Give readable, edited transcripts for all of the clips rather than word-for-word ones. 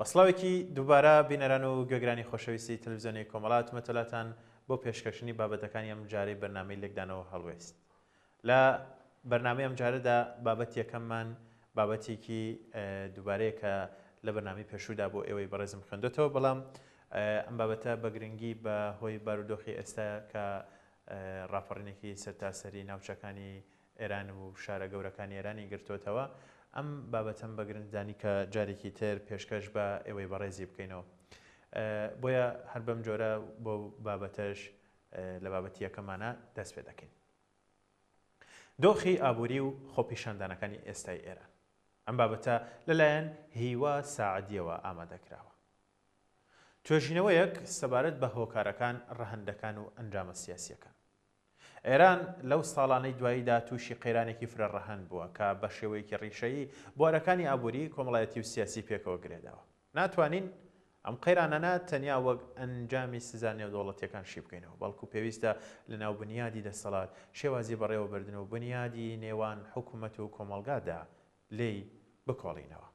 بە سڵاوێکی دووبارە بینەران و گوێگرانی خۆشەویستی تەلەفزیۆنی کۆمەڵە هاتومەتە لاتان بۆ پێشکەشنی بابەتەکانی ئەم جارەی بەرنامەی لێکدانەوە هەڵوێست. لە بەرنامەی ئەم جارەدا بابەت یەکەممان بابەتێکی دووبارەیە کە لە بەرنامەی پێشوودا بۆ ئێوەی بەڕێزم خوێندۆتەوە، بەڵام ئەم بابەتە بە گرنگی بە هۆی بارودۆخی ئێستا کە ڕاپەڕینێکی سەرتاسەری ناوچەکانی ئێران و شارە گەورەکانی ئێرانی گرتۆتەوە، ئەم بابەتەم بە گرنگ زانی کە جارێکی تر پێشکەش بە ئێوەی بەڕێزی بکەینەوە. بۆیە هەر بەم جۆرە بۆ بابەتەش لە بابەتی یەکەمانە دەست پێ دەکەین. دۆخی ئابووری و خۆپیشاندانەکانی ئێستای ئێران. ئەم بابەتە لەلایەن هیوا ساعدییەوە ئامادە کراوە. توێژینەوەیەک سەبارەت بە هۆکارەکان، ڕەهەندەکان و ئەنجامە سیاسییەکان. ئێران لەو ساڵانەی دواییدا تووشی قەیرانێکی فرە ڕەهەند بووە کە بە شێوەیەکی ڕیشەیی بوارەکانی ئابووری، کۆمەڵایەتی و سیاسی پێکەوە گرێداوە. ناتوانین ئەم قەیرانانە تەنیا وەک ئەنجامی سزا نێودەوڵەتییەکان شی بکەینەوە، بەڵکو پێویستە لەناو بنیادی دەسەڵات، شێوازی بەڕێوەبردن و بنیادی نێوان حکومەت و کۆمەڵگادا لێی بکۆڵینەوە.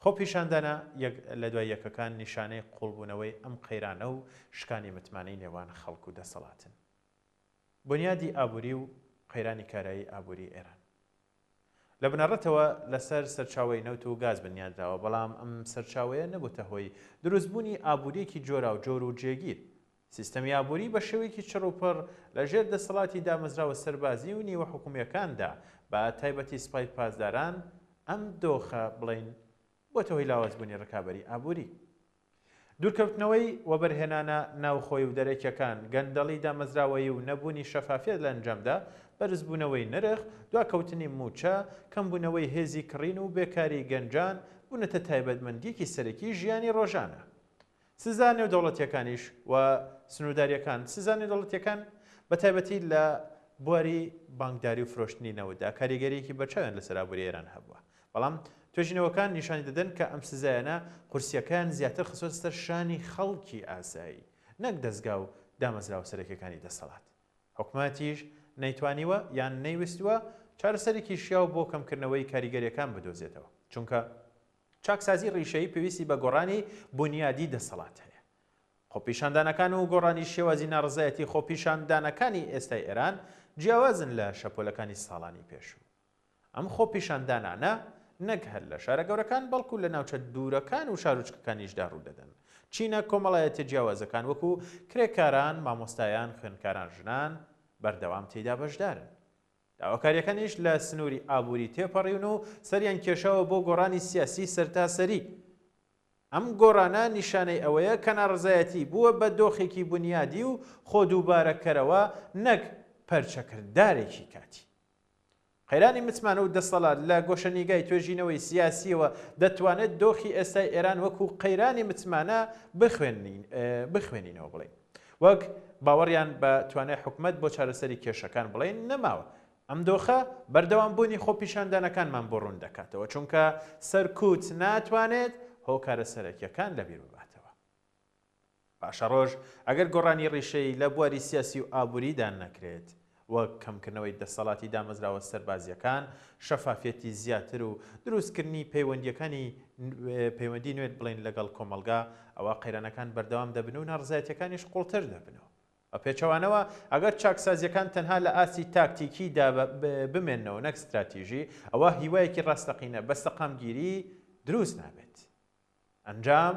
خۆپیشاندانە یەک لە دوای یەکەکان نیشانەی قووڵبوونەوەی ئەم قەیرانە و شکانی متمانەی نێوان خەڵک و دەسەڵاتن. بونیادی ئابووری و قەیرانی کارایی ئابووری ئێران لە بنەڕەتەوە لەسەر سەرچاوەی نەوت و گاز بنیادراوە، بەڵام ئەم سەرچاوەیە نەبووتە هۆی دروستبوونی ئابوورییەکی جۆراوجۆر و جێگیر. سیستەمی ئابووری بە شێوەیەکی چڕوپڕ لە ژێر دەسەڵاتی دامەزراوە سەربازی و نیوە حکومییەکاندا، بە تایبەتی سپای پاسداران، ئەم دۆخە بڵێین بووەتە هۆی لاوازبوونی ڕکابەری ئابووری. دوورکەوتنەوەی وەبەرهێنانە ناوخۆیی و دەرەکیەکان، گەندەڵی دامەزراوەیی و نەبوونی شەفافیەت لە ئەنجامدا بەرزبوونەوەی نرخ، دواکەوتنی مووچە، کەمبوونەوەی هێزی کڕین و بێکاری گەنجان بوونەتە تایبەتمەندییەکی سەرەکی ژیانی ڕۆژانە. سزا نێودەوڵەتییەکانیش و سنووردارییەکان، سزا نێودەوڵەتییەکان بە تایبەتی لە بواری بانکداری و فرۆشتنی نەوتدا کاریگەرییەکی بەرچاویان لەسەر ئابووری ئێران هەبووە، بەڵام توێژینەوەکان نیشانی دەدەن کە ئەم سزایانە قورسییەکەیان زیاتر خستووەتە سەر شانی خەڵکی ئاسایی نەک دەزگا و دامەزراوە سەرەکییەکانی دەسەڵات. حکومەتیش نەیتوانیوە یان نەیوستووە چارەسەرێکی شیاو بۆ کەمکردنەوەی کاریگەرییەکان بدۆزێتەوە، چونکە چاکسازی ڕیشەیی پێویستی بە گۆڕانی بونیادی دەسەڵات هەیە. خۆپیشاندانەکان و گۆڕانی شێوازی ناڕەزایەتی خۆپیشاندانەکانی ئێستای ئێران جیاوازن لە شەپۆلەکانی ساڵانی پێشوو. ئەم خۆپیشاندانانە نەک هەر لە شارە گەورەکان بەڵکو لە ناوچە دوورەکان و شارۆچکەکانیشدا ڕوودەدەن. چینە کۆمەڵایەتیە جیاوازەکان وەکو کرێکاران، مامۆستایان، خوێندکاران، ژنان بەردەوام تێیدا بەشدارن. داواکارییەکانیش لە سنووری ئابووری تێپەڕیون و سەریان کێشاوە بۆ گۆڕانی سیاسی سەرتاسەری. ئەم گۆڕانە نیشانەی ئەوەیە کە ناڕەزایەتی بووە بە دۆخێکی بونیادی و خۆدووبارەکەرەوە نەک پەرچەکردارێکی کاتی. قەیرانی متمانە و دەسەڵات لە گۆشەنیگای توێژینەوەی سیاسییەوە دەتوانێت دۆخی ئێستای ئێران وەکو قەیرانی متمانە بخوێنینەوە بڵێین وەک باوەڕیان بە توانای حکومەت بۆ چارەسەری کێشەکان بڵێین نەماوە. ئەم دۆخە بەردەوامبوونی خۆپیشاندانەکانمان بۆ ڕوون دەکاتەوە، چونکە سەرکوت ناتوانێت هۆکارە سەرەکییەکان لەبیر بباتەوە. پاشەڕۆژ ئەگەر گۆڕانی ڕیشەیی لە بواری سیاسی و ئابووریدا نەکرێت، وەک کەمکردنەوەی دەسەڵاتی دامەزراوە سەربازییەکان، شەفافیەتی زیاتر و دروستکردنی پەیوەندییەکانی پەیوەندی نوێ بڵێین لەگەڵ کۆمەڵگا، ئەوا قەیرانەکان بەردەوام دەبن و ناڕەزایەتییەکانیش قوڵتر دەبنەوە. بە پێچەوانەوە ئەگەر چاکسازییەکان تەنها لە ئاستی تاکتیکیدا بمێننەوە نەک ستراتیژی، ئەوا هیوایەکی ڕاستەقینە بە سەقامگیری دروست نابێت. ئەنجام،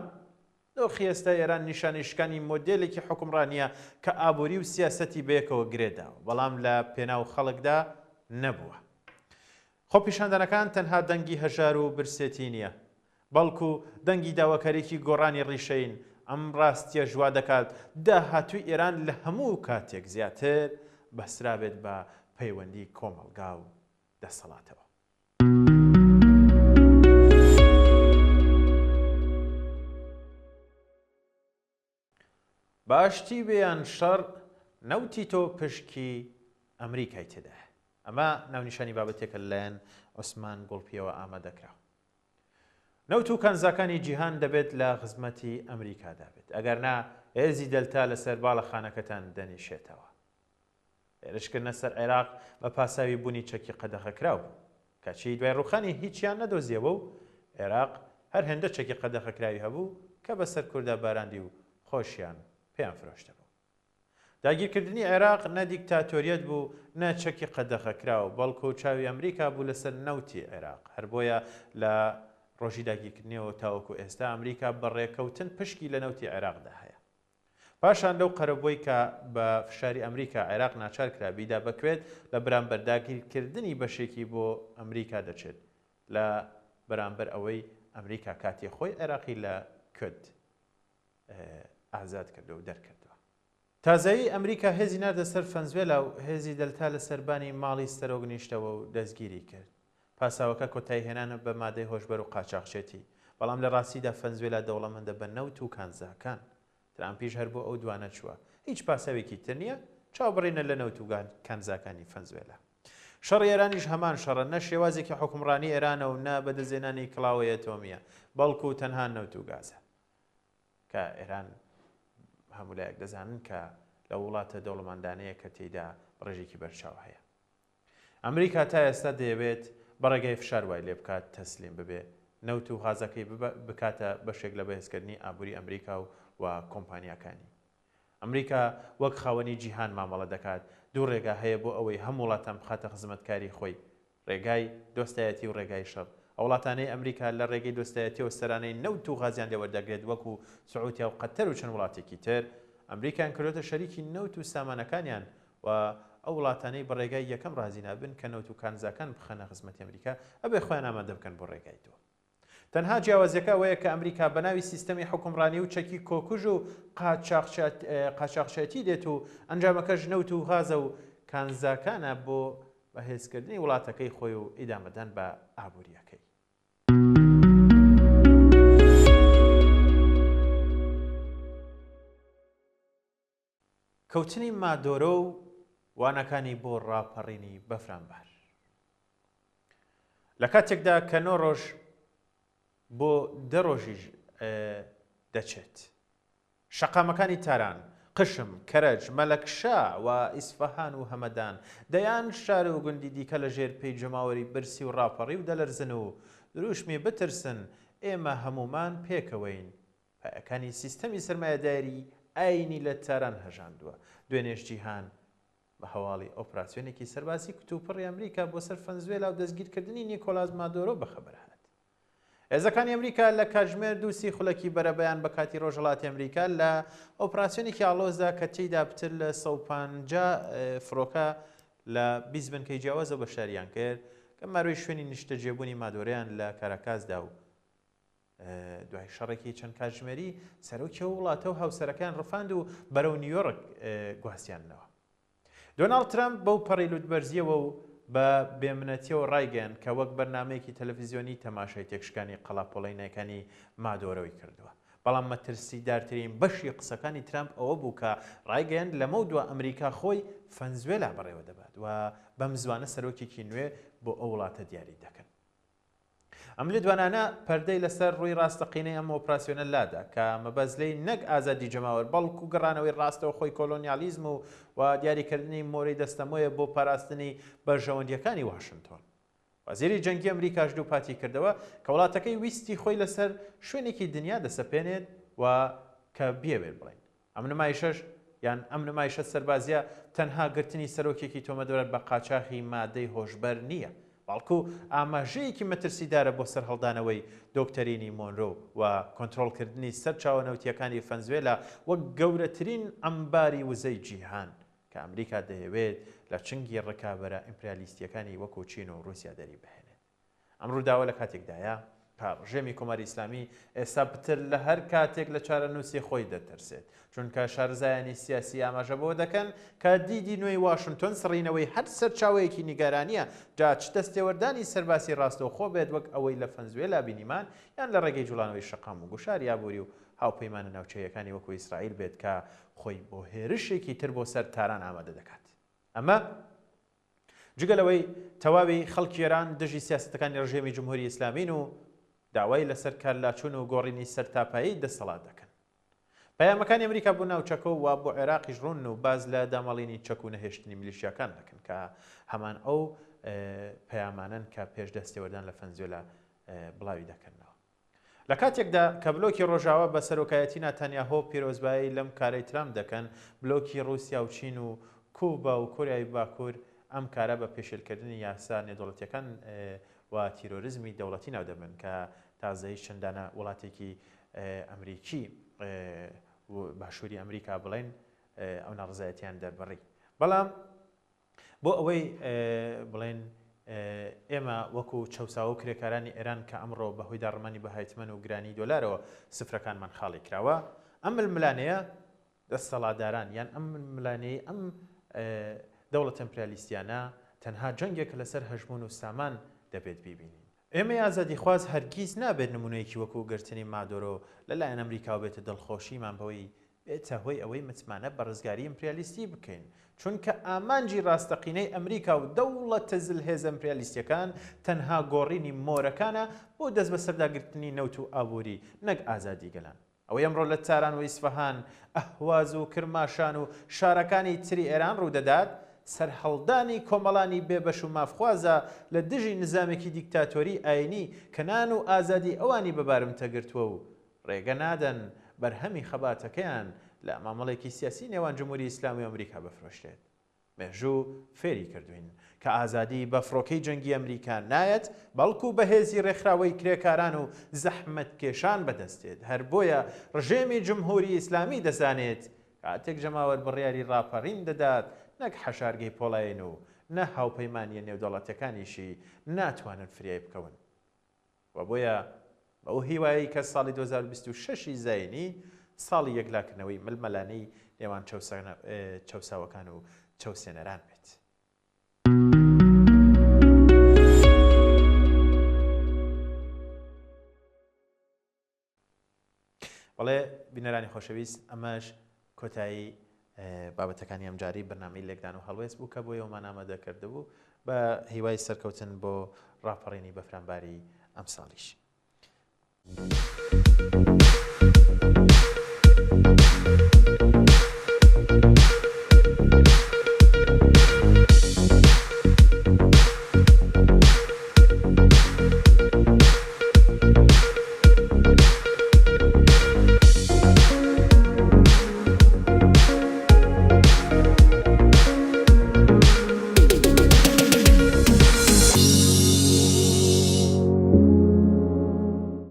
دۆخی ئێستای ئێران نیشانەی شکانی مۆدێلێکی حوکمڕانییە کە ئابووری و سیاسەتی بەیەکەوە گرێ داوە، بەڵام لە پێناو خەڵکدا نەبووە. خۆپیشاندانەکان تەنها دەنگی هەژار و برسێتی نییە، بەڵکو دەنگی داواکاریی گۆڕانی ڕیشەیین، ئەم ڕاستییەش وا دەکات داهاتووی ئێران لە هەموو کاتێک زیاتر بەسترابێت بە پەیوەندی کۆمەڵگا و دەسەڵاتەوە. بە ئاشتی بێ یان شەڕ نەوتی تۆ پشکی ئەمریکای تێدایە. ئەمە ناونیشانی بابەتێکە لەلایەن عوسمان گوڵپیەوە ئامادەکراوە. نەوت و کانزاکانی جیهان دەبێت لە خزمەتی ئەمریکادا بێت، ئەگەرنا هێزی دەلتا لەسەر باڵەخانەکەتان دەنیشێتەوە. هێرشکردنە سەر عێراق بە پاساوی بوونی چەکی قەدەغەکراو بوو، کەچی دوای ڕووخانی هیچیان نەدۆزیەوە و عێراق هەر هێندە چەکی قەدەخەکراوی هەبوو کە بەسەر کوردا باراندی و خۆشیان پێیان فرۆشتبوو. داگیرکردنی عێراق نە دیکتاتۆریەت بوو نە چەکی قەدەغەکراو، بەڵکو چاوی ئەمریکا بوو لەسەر نەوتی عێراق، هەر بۆیە لە ڕۆژی داگیرکردنیەوە تاوەکو ئێستا ئەمریکا بە ڕێکەوتن پشکی لە نەوتی عێراقدا هەیە. پاشان لەو قەرەبووەی کە بە فشاری ئەمریکا عێراق ناچار کرا بیدا بە کوێت لە بەرامبەر داگیرکردنی بەشێکی بۆ ئەمریکا دەچێت لە بەرامبەر ئەوەی ئەمریکا کاتی خۆی عێراقی لە کوێت ئازاد کردووە و دەرکردووە. تازەیی ئەمریکا هێزی ناردە سەر فەنزوێلا و هێزی دەلتا لە سەربانی ماڵی سەرۆک نیشتەوە و دەستگیری کرد. پاساوەکە کۆتاییهێنانە بە مادەی هۆشبەر و قاچاخچێتی. بەڵام لە ڕاستیدا فەنزوێلا دەوڵەمەندە بە نەوت و کانزاکان. ترامپیش هەر بۆ ئەو دوانە چووە. هیچ پاساوێکی تر نییە، چاوبڕینە لە نەوت و کانزاکانی فەنزوێلا. شەڕی ئێرانیش هەمان شەڕە، نە شێوازێکی حوکمڕانی ئێرانە و نە بەدەستهێنانی کڵاوەی ئەتۆمییە، بەڵکو تەنها نەوت و گازە. کە ئێران هەموو لایەک دەزانن کە لە وڵاتە دەوڵەمەندانەیە کە تێیدا ڕێژێکی بەرچاو هەیە. ئەمریکا تا ئێستا دەیەوێت بە ڕێگای فشار وای لێ بکات تەسلیم ببێ، نەوت و غازەکەی بکاتە بەشێک لە بەهێزکردنی ئابووری ئەمریکا و و کۆمپانیاکانی. ئەمریکا وەک خاوەنی جیهان مامەڵە دەکات، دوو ڕێگا هەیە بۆ ئەوەی هەم وڵاتان بخاتە خزمەتکاری خۆی، ڕێگای دۆستایەتی و ڕێگای شەڕ. ئەو وڵاتانەی ئەمریکا لە ڕێگەی دۆستایەتیەوە سەرانەی نەوت و غازیان لێ وەردەگرێت وەکو سعوتیا و قەتەر و چەند وڵاتێکی تر، ئەمریکایان کردۆتە شەریکی نەوت و سامانەکانیان و ئەو وڵاتانەی بە ڕێگای یەکەم ڕازی نابن کە نەوت و کانزاکان بخەنە خزمەتی ئەمریکا ئەبێ خۆیان ئامادە بکەن بۆ ڕێگای دووەم. تەنها جیاوازیەکە ئەوەیە کە ئەمریکا بەناوی سیستەمی حوکمڕانی و چەکی کۆکوژ و قاچاخچێتی دێت و ئەنجامەکەش نەوت و غازە و کانزاکانە بۆ بەهێزکردنی وڵاتەکەی خۆی و ئیدامەدان بە ئابوریەکەی. کەوتنی مادۆرۆ و وانەکانی بۆ ڕاپەڕینی بەفرانبار. لە کاتێکدا کە نۆ ڕۆژ بۆ دە ڕۆژیش دەچێت. شەقامەکانی تاران، قشم، کەرەج، مەلەکشا و ئیسفەهان و هەمەدان، دەیان شار و گوندی دیکە لە ژێر پێی جەماوەری برسی و ڕاپەڕیو دەلەرزن و دروشمی بترسن ئێمە هەموومان پێکەوەین پایەکانی سیستەمی سەرمایەداری ئایینی لە تاران هەژاندووە. دوێنێش جیهان بە هەواڵی ئۆپراسیۆنێکی سەربازی کتوپڕی ئەمریکا بۆ سەر فەنزوێلا و دەستگیرکردنی نیکۆلاس مادۆرۆ بەخەبەر هات. هێزەکانی ئەمریکا لە کاتژمێر دوو سی خولەکی بەرەبەیان بە کاتی ڕۆژهەڵاتی ئەمریکا لە ئۆپراسیۆنێکی ئاڵۆزدا کە تێیدا پتر لە 150 فڕۆکە لە 20 بنکەی جیاوازەوە بەشداریان کرد، گەمارۆی شوێنی نیشتەجێبوونی مادۆرۆیان لە کاراکاس دا و دوای شەڕێکی چەند کاتژمێری سەرۆکی ئەو وڵاتە و هاوسەرەکەیان ڕفاند و بەرەو نیویۆرک گواستیاننەوە. دۆناڵد ترەمپ بەو پەڕی لوتبەرزییەوە و بە بێمنەتییەوە ڕایگەیاند کە وەک بەرنامەیەکی تەلەفیزیۆنی تەماشای تێکشکانی قەڵاپۆڵەینەکانی مادۆرۆی کردووە. بەڵام مەترسیدارترین بەشی قسەکانی ترەمپ ئەوە بوو کە ڕایگەیاند لەمەودوا ئەمریکا خۆی فەنزوێلا بەڕێوەدەبات و بەمزوانە سەرۆکێکی نوێ بۆ ئەو وڵاتە دیاری دەکەن. ئەم لێدوانانە پەردەی لەسەر ڕووی ڕاستەقینەی ئەم ئۆپراسیۆنە لادا، کە مەبەست لێی نەک ئازادی جەماوەر، بەڵکو گەڕانەوەی ڕاستەوخۆی کۆلۆنیالیزم و و دیاریکردنی مۆرەی دەستەمۆیە بۆ پاراستنی بەرژەوەندییەکانی واشنتۆن. وەزیری جەنگی ئەمریکاش دووپاتی کردەوە کە وڵاتەکەی ویستی خۆی لەسەر شوێنێکی دنیا دەسەپێنێت و کە بیەوێت بڵێین ئەم نمایشەش یان ئەم نمایشە سەربازیە تەنها گرتنی سەرۆکێکی تۆمەتبار بە قاچاخی مادەی هۆشبەر نییە، بەڵکو ئاماژەیەکی مەترسیدارە بۆ سەرهەڵدانەوەی دۆکتەرینی مۆنرۆ و کۆنترۆڵکردنی سەرچاوە نەوتییەکانی فەنزوێلا وەک گەورەترین عەمباری وزەی جیهان کە ئەمریکا دەیەوێت لە چنگی ڕکابەرە ئیمپریالیستییەکانی وەکو چین و ڕووسیا دەریبهێنێت. ئەم ڕووداوە لە کاتێکدایە کە ڕژێمی کۆماری ئیسلامی ئێستا پتر لە هەر کاتێک لە چارەنووسی خۆی دەترسێت، چونکە شارەزایانی سیاسی ئاماژە بەوە دەکەن کە دیدی نوێی واشنتۆن سڕینەوەی هەر سەرچاوەیەکی نیگەرانییە، جا چ دەستێوەردانی سەربازی ڕاستەوخۆ بێت وەک ئەوەی لە فەنزوێلا بینیمان یان لە ڕێگەی جوڵانەوەی شەقام و گوشاری ئابووری و هاوپەیمانە ناوچەییەکانی وەکو ئیسرائیل بێت کە خۆی بۆ هێرشێکی تر بۆ سەر تاران ئامادە دەکات. ئەمە جگە لەوەی تەواوی خەڵکی ئێران دژی سیاسەتەکانی ڕژێمی جمهوری ئیسلامین و داوای لەسەر کارلاچوون و گۆڕینی سەرتاپایی دەسەڵات دەکەن. پەیامەکانی ئەمریکا بۆ ناوچەکە و بۆ عێراقیش ڕوونن و باس لە داماڵینی چەک و نەهێشتنی میلیشیاکان دەکەن کە هەمان ئەو پەیامانەن کە پێش دەستێوەردان لە فەنزوێلا بڵاوی دەکەنەوە. لە کاتێکدا کە بلۆکی ڕۆژاوا بە سەرۆکایەتی ناتانیاهۆ پیرۆزبایی لەم کارەی ترامپ دەکەن، بلۆکی ڕووسیا و چین و کوبا و کۆریای باکوور ئەم کارە بە پێشێلکردنی یاسا نێودەوڵەتییەکان و تیرۆرزمی دەوڵەتی ناودەبەن کە تازەیش چەندانە وڵاتێکی ئەمریکی و باشووری ئەمریکا بڵێن ئەو ناڕەزایەتیان دەربڕی. بەڵام بۆ ئەوەی بڵێن ئێمە وەکو چەوساوە و کرێکارانی ئێران کە ئەمڕۆ بە هۆی داڕمانی بەهای تمەن و گرانی دۆلارەوە سفرەکانمان خاڵی کراوە، ئەم ململانێیە دەستەڵاتداران یان ئەم ململانێی ئەم دەوڵەتە ئیمپریالیستیانە تەنها جەنگێکە لەسەر هەژموون و سامان دەبێت بیبینین. ئێمەی ئازادیخواز هەرگیز نابێت نمونەیەکی وەکو گرتنی مادۆرۆ لە لایەن ئەمریکاوە بێتە دڵخۆشیمان بەوەی بێتە هۆی ئەوەی متمانە بە ڕزگاری ئیمپریالیستی بکەین، چونکە ئامانجی ڕاستەقینەی ئەمریکا و دەوڵەتە زلهێزە ئیمپریالیستیەکان تەنها گۆڕینی مۆرەکانە بۆ دەستبەسەرداگرتنی نەوت و ئابوری نەک ئازادی گەلان. ئەوەی ئەمڕۆ لە تاران و ئیسفەهان، ئەهواز و کرماشان و شارەکانی تری ئێران ڕوودەدات، سەرهەڵدانی کۆمەڵانی بێبەش و مافخوازە لە دژی نزامێکی دیکتاتۆری ئایینی کە نان و ئازادی ئەوانی بە بارمتە گرتووە و ڕێگە نادەن بەرهەمی خەباتەکەیان لە مامەڵێکی سیاسی نێوان جمهوری ئیسلامی و ئەمریکا بفرۆشرێت. مێژوو فێری کردووین کە ئازادی بە فڕۆکەی جەنگی ئەمریکا نایەت، بەڵکو بە هێزی ڕێکخراوەی کرێکاران و زەحمەتکێشان بەدەست دێت. هەر بۆیە ڕژێمی جمهوری ئیسلامی دەزانێت کاتێک جەماوەر بڕیاری ڕاپەڕین دەدات نەک حەشارگەی پۆڵایین و نە هاوپەیمانییە نێودەوڵەتیەکانیشی ناتوانن فریای بکەون. و بۆیە بەو هیوایەی کە ساڵی 2026 ی زاینی ساڵی یەکلاکردنەوەی ململانێی نێوان چەوساوەکان و چەوسێنەران بێت. بەڵێ بینەرانی خۆشەویست ئەمەش کۆتایی بابەتەکانی ئەمجارەی بەرنامەی لێکدان و هەڵوێست بوو کە بۆ ئێوەمان ئامادە کردبوو بە هیوای سەرکەوتن بۆ ڕاپەڕینی بەفرانباری ئەمساڵیش.